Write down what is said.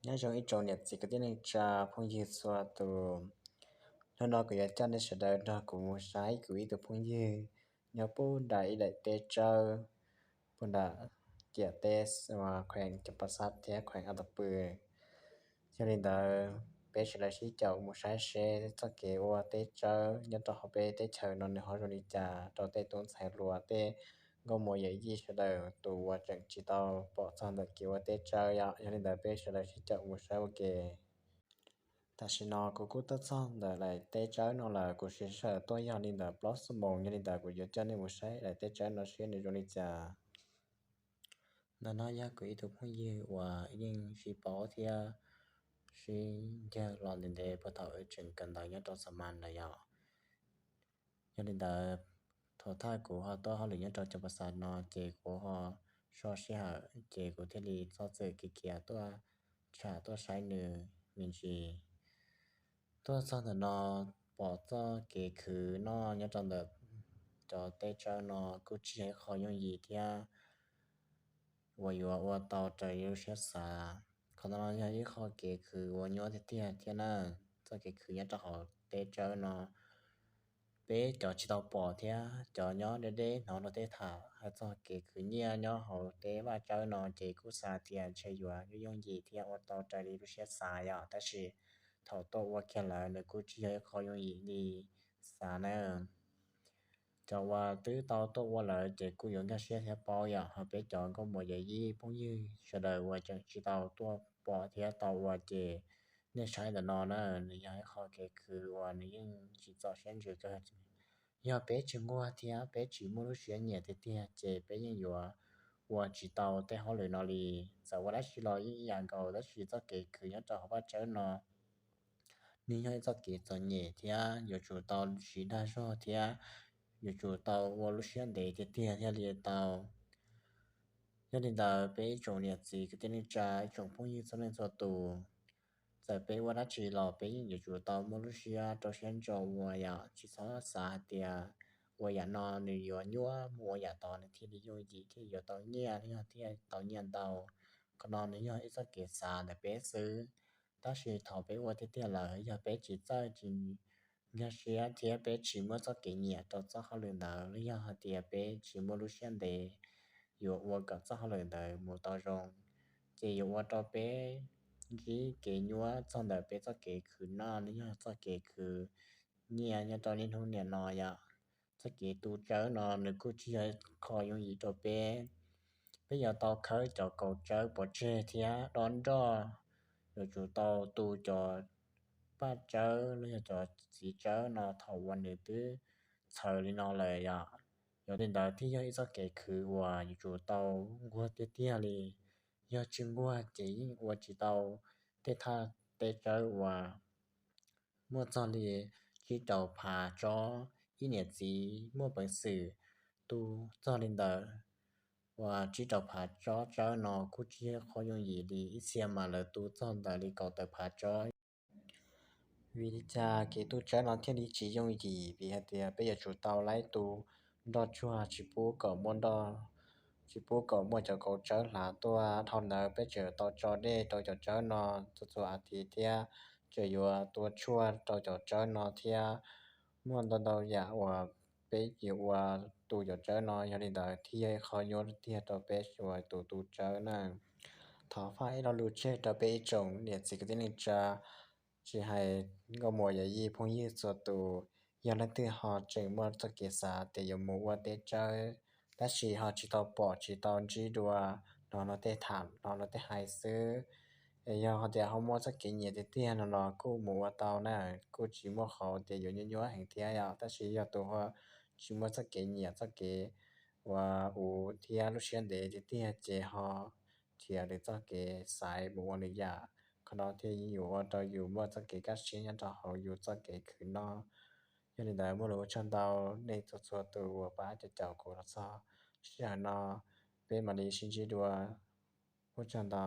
Nyob zoo ib tsoom niam txiv kwv tij neej tsa phooj ywg txhua tus. Hnub no kuv yuav coj nej sawv daws nrog kuv mus saib kuv ib tug phooj ywg nyob puag nram ib daim teb tsawb puag nram ciam teb, kheem Cam Pas Xaj thiab kheem As Tos Pw. Yog li ntawd peb sawv daws sib caum mus saib seb txoj kev ua teb tsawb nyob rau hauv peb teb chaws no nws ho zoo li cas rau tej tub ntxhais hluas, tej nkauj muam yawm yij sawv daws, tus uas tseem tsis tau pom txog ntawm kev ua teb tsawb yom. Yog li ntawd peb sawv daws sib caum mus saib ua ke. Tam sim no kuv kuj tuaj txog ntawm daim teb tsawb no lawm, kuv siv sij hawm tuaj yog li ntawm plaub xuab moos, yog li ntawd kuv yuav coj nej mus saib daim teb tsawb no seb nws zoo li cas. Ntawm no yog kuv ib tug phooj ywg uas yeej sib paub thiab sib ncawg los ntev ntev puag thaum wb tseem kawm ntawv nyob rau xa mas ntawd yom. Yog li ntawd, thaum thawj kuv ho tuaj hauj lwm nyob rau Cam Pas Xaj no ces kuv ho soj sij hawm ces kuv thiaj li txhob txwm khiav khiav tuaj tsham tuaj saib nws me ntsis. Tuaj txog ntawm no pom txoj kev khwv noj nyob rau ntawm cov teb tsawb no kuj tsis yog ib qho yooj yim thiab uas yuav ua tau raws li lub siab xav. Qhov no yog ib qho kev khwv uas nyuaj tiag tiag thiab na. Txoj kev khwv nyob rau hauv teb tsawb no peb cov tsis tau pom thiab cov nyob deb deb hnov luag tej tham hais txog kev khwv nyiaj nyob hauv tej vaj tsawb no ces kuj xav tias ntshe yuav yooj yim thiab ua tau raws li lub siab xav yom. Tab sis thaum tuaj ua kiag lawm nws kuj tsis yog ib qho yooj yim li xav na. Cov uas twb tau tuaj ua lawm ces kuj yuav nkag siab thiab paub yom. Ho peb cov nkauj muam yawm yij phooj ywg sawv daws uas tseem tsis tau tuaj pom thiab tau ua ces nej saib ntawm no na, nws yog ib qho kev khwv uas nws yeej tsis txaus siab ntsws kawg. Yog peb tsis nquag thiab peb tsis muaj lub siab nyiam tiag tiag ces peb yeej yuav ua tsis tau tej hauj lwm no li. Txawm ua dab tsi los yeej ib yam nkaus, tab sis txoj kev khwv nyob rau hauv vaj tsawb no nws yog ib txoj kev txom nyem thiab yuav tsum tau siv dag zog thiab yuav tsum tau ua lub siab ntev tiag tiag thiaj li tau. Yog li ntawd peb ib tsoom niam txiv kwv tij neej tsa, ib tsoom phooj ywg txhua leej txhua tus, txawm peb ua dab tsi los peb yeej yuav tsum tau muaj lub siab rau siab ntso ua yom. Tsis txhob xav hais tias ua yam no nws yuav nyuaj, mus ua yam tod nws thiaj li yooj yim thiaj yuav tau nyiaj los yog thiaj tau nyiaj ntau. Qhov no nws yog ib txoj kev xav ntawm peb xwb, tab sis thaum peb ua tiag tiag lawm yog peb tsis txawj tsis nkag siab thiab peb tsis muaj txoj kev nyiam rau txoj hauj lwm ntawd los yog hais tias peb tsis muaj lub siab ntev yuav ua kom txoj hauj lwm ntawd mus tau zoo, ces yuav ua rau peb ntsib kev nyuaj txog ntawm peb txoj kev khwv noj los yog txoj kev khwv nyiaj nyob rau niaj hnub niam no yom. Txoj kev tu tsawb no nws kuj tsis yog qho yooj yim rau peb. Peb yuav tau khawb cov kaus tsawb pov tseg thiab dob nroj, yuav tsum tau tu cov paj tsawb los yog cov txiv tsawb no thaum uas nws twb txhaws li no lawm yom. Yog li ntawd thiaj yog ib txoj kev khwv uas yuav tsum tau nquag tiag tiag li. Yog tsis nquag ces yeej ua tsis tau tej thaj teb tsawb uas muaj txog li tsib rau phav tsob. Ib niam txiv muaj peev xwm tu txog li ntawd, uas tsib rau phav tsob tsawb no kuj tsis yog qhov yooj yim li. Ib txhia mas lawv tu txog ntawm li kaum tawm phav tsob. Vim li cas kev tu tsawb no thiaj li tsis yooj yim? Vim hais tias peb yuav tsum tau laib tu nroj tsuag tsis pub kom muaj nroj, tsis pub kom muaj cov kaus tsawb hlav tuaj. Dhau ntawd peb tseem tau tso dej rau cov tsawb no txhua txhua as thiv thiab tseem yuav tua tshuaj rau cov tsawb no thiab. Muaj ntau ntau yam uas peb yuav ua tu cov tsawb no, yog li ntawd thiaj yog ib qho nyuaj tiag rau peb uas tus tu tsawb na. Thov faj ib lo lus tseg rau peb ib tsoom niam txiv kwv tij neej tsa, tsis hais nkauj muam yawm yij phooj ywg txhua tus, yog leej twg ho tseem muaj txoj kev xav tias yuav mus ua teb tsawb, tab sis ho tsis tau pom tsis tau ntsib dua, hnov luag tej tham hnov luag tej hais xwb. Es yog hais tias ho muaj txoj kev nyiam tiag tiag no los kuj mus ua tau na, kuj tsis muaj qhov tias yuav nyuaj nyuaj heev thiab yom. Tab sis yog tus ho tsis muaj txoj kev nyiam txoj kev uas uv thiab lub siab ntev tiag tiag ces ho nrhiav lwm txoj kev xaiv mus ua lwm yam. Qhov no thiaj yuav ua rau yus muaj txoj kev kaj siab nyob rau hauv yus txoj kev khwv noj. Yog li ntawd muaj lus ua tsaug ntau nej txhua txhua tus uas pab caum kuv los txog sij hawm no, peb mam li sib ntsib dua. Ua tsaug ntau.